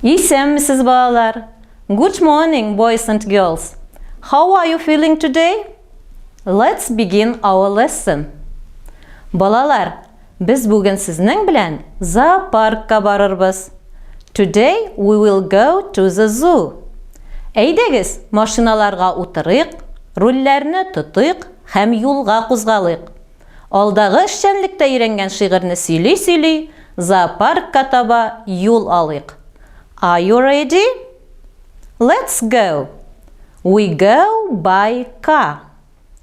Исәнмесез, балалар! Good morning, boys and girls! How are you feeling today? Let's begin our lesson. Балалар, без бүген сезнең белән зоопаркка барырбыз. Today we will go to the zoo. Әйдәгез, машиналарга утырыйк, рульләрне тотыйк һәм юлга кузгалыйк. Алдагы эшчәнлектә өйрәнгән шигырьне сөйли-сөйли, зоопаркка таба юл алыйк. Are you ready? Let's go! We go by car.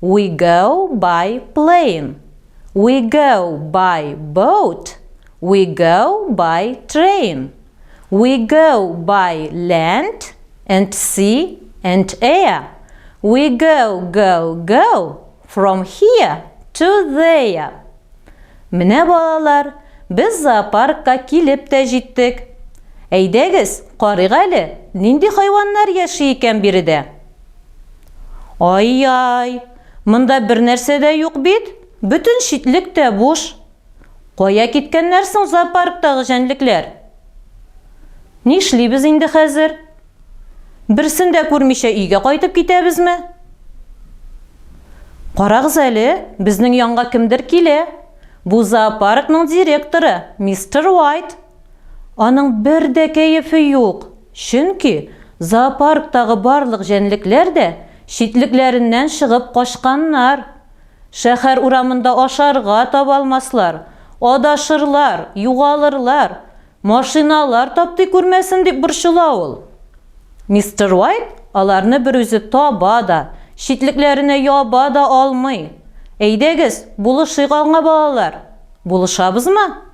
We go by plane. We go by boat. We go by train. We go by land and sea and air. We go, go, go from here to there. Менә, балалар, без зоопаркка килеп тә җиттек. Әйдәгез, карыйк әле, нинди хайваннар яши икән биредә? Ай-яй, монда бернәрсә дә юк бит, бөтен читлек тә буш. Кая киткәннәр соң зоопарктагы җәнлекләр? Нишлибез инде хәзер? Берсен дә күрмичә өйгә кайтып китәбезме? Карагыз әле, безнең янга кемдер килә. Бу зоопаркның директоры, мистер Уайт. Аның бер дә кәефе юк, чөнки зоопарктагы барлык җәнлекләр дә читлекләреннән чыгып качканнар. Шәһәр урамында ашарга таба алмаслар, адашырлар, югалырлар, машиналар таптый күрмәсен дип борчыла ул. Мистер Уайт аларны берүзе таба да, читлекләренә яба да алмый. Әйдәгез, булышыйк аңа, балалар. Булышабызмы?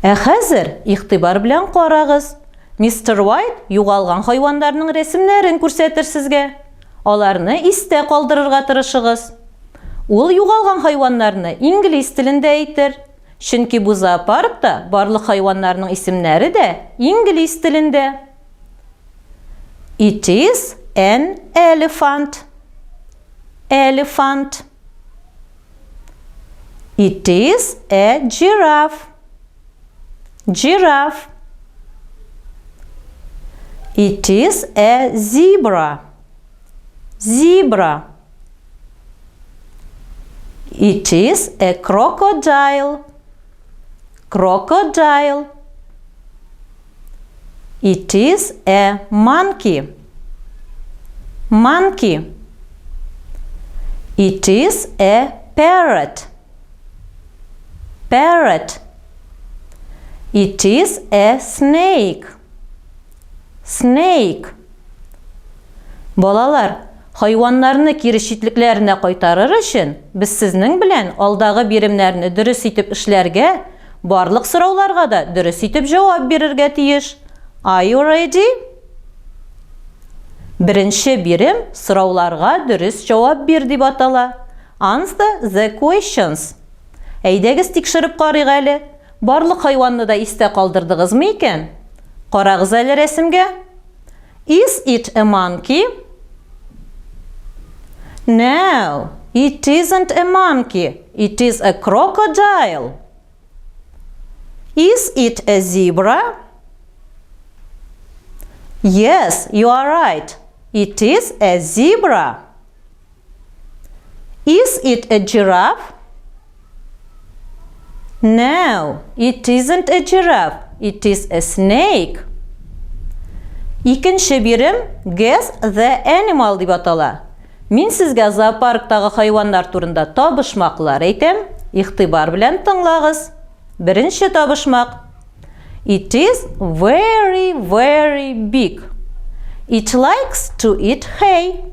Ә хәзер игътибар белән карагыз. Мистер Уайт югалган хайваннарның рәсемнәрен күрсәтер сезгә. Аларны истә калдырырга тырышыгыз. Ул югалган хайваннарны инглиз телендә әйтер. Чөнки бу зоопаркта барлык хайваннарның исемнәре дә инглиз телендә. It is an elephant. Elephant. It is a giraffe. Giraffe. It is a zebra. Zebra. It is a crocodile. Crocodile. It is a monkey. Monkey. It is a parrot. Parrot. It is a snake. Snake. Балалар, хайваннарны кире читлекләренә кайтарыр өчен, без сезнең белән алдагы биремнәрне дөрес итеп эшләргә, барлык сорауларга да дөрес итеп җавап бирергә тиеш. Are you ready? Беренче бирем сорауларга дөрес җавап бир дип атала. Answer the questions. Әйдәгез тикшереп карыйк әле. Барлык хайванны да истә калдырдыгызмы икән? Карагыз әле рәсемгә. Is it a monkey? No, it isn't a monkey. It is a crocodile. Is it a zebra? Yes, you are right. It is a zebra. Is it a giraffe? No, it isn't a giraffe. It is a snake. Икенче бирем Guess the animal дип атала. Мин сезгә зоопарктагы хайваннар турында табышмаклар әйтәм. Игътибар белән тыңлагыз. Беренче табышмак. It is very, very big. It likes to eat hay.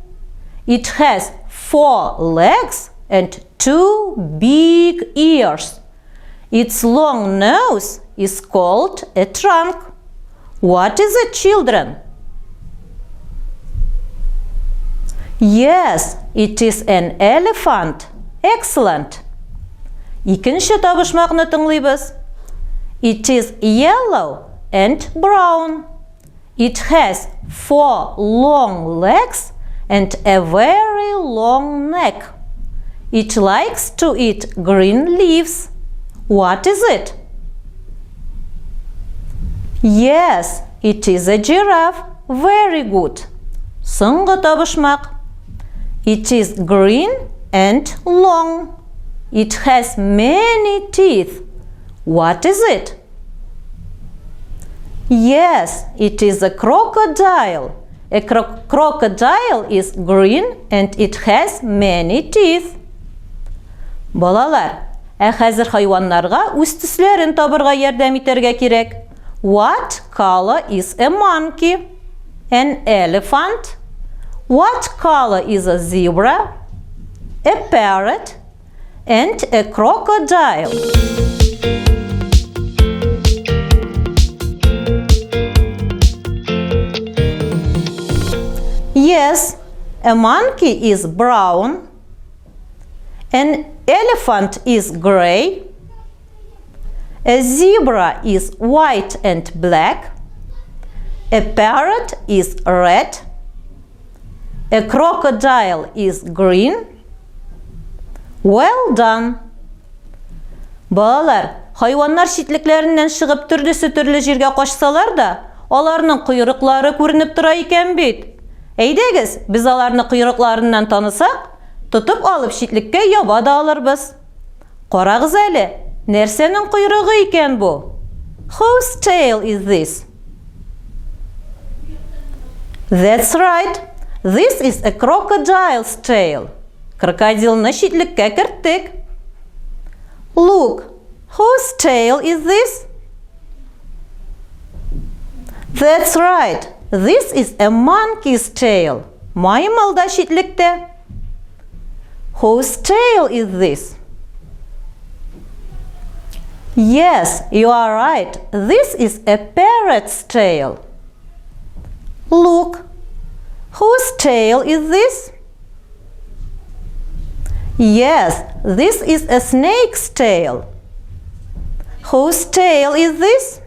It has four legs and two big ears. Its long nose is called a trunk. What is it, children? Yes, it is an elephant. Excellent. Икенче табышмакны тыңлыйбыз. It is yellow and brown. It has four long legs and a very long neck. It likes to eat green leaves. What is it? Yes, it is a giraffe. Very good. Соңгы табышмак. It is green and long. It has many teeth. What is it? Yes, it is a crocodile. A cro crocodile is green and it has many teeth. Балалар, ә хәзер хайваннарга үз төсләрен табырга ярдәм итәргә кирәк. What color is a monkey? An elephant? What color is a zebra? A parrot? And a crocodile? Yes, a monkey is brown. An elephant is gray. A zebra is white and black. A parrot is red. A crocodile is green. Well done! Балалар, хайваннар читлекләреннән чыгып төрлесе төрле җиргә качсалар да, аларның койрыклары күренеп тора икән бит. Әйдәгез, без аларны койрыкларыннан танысак, тотып алып читлеккә яба да алырбыз. Карагыз әле, нәрсәнең койрыгы икән бу? Whose tail is this? That's right. This is a crocodile's tail. Крокодилны читлеккә керттек. Look, whose tail is this? That's right. This is a monkey's tail. Маймыл да читлектә. Whose tail is this? Yes, you are right. This is a parrot's tail. Look, whose tail is this? Yes, this is a snake's tail. Whose tail is this?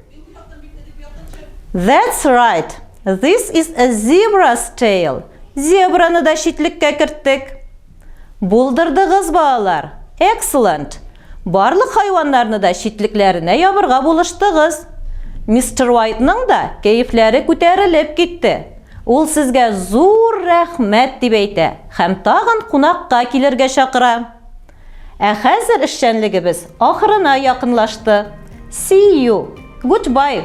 That's right. This is a zebra's tail. Зебраны да читлеккә керттек. Булдырдыгыз, балалар. Excellent. Барлык хайваннарны да читлекләренә ябырга булыштыгыз. Мистер Уайтның да кәефләре күтәрелеп китте. Ул сезгә зур рәхмәт дип әйтә һәм тагын кунакка килергә чакыра. Ә хәзер эшчәнлегебез ахырына якынлашты. See you. Goodbye.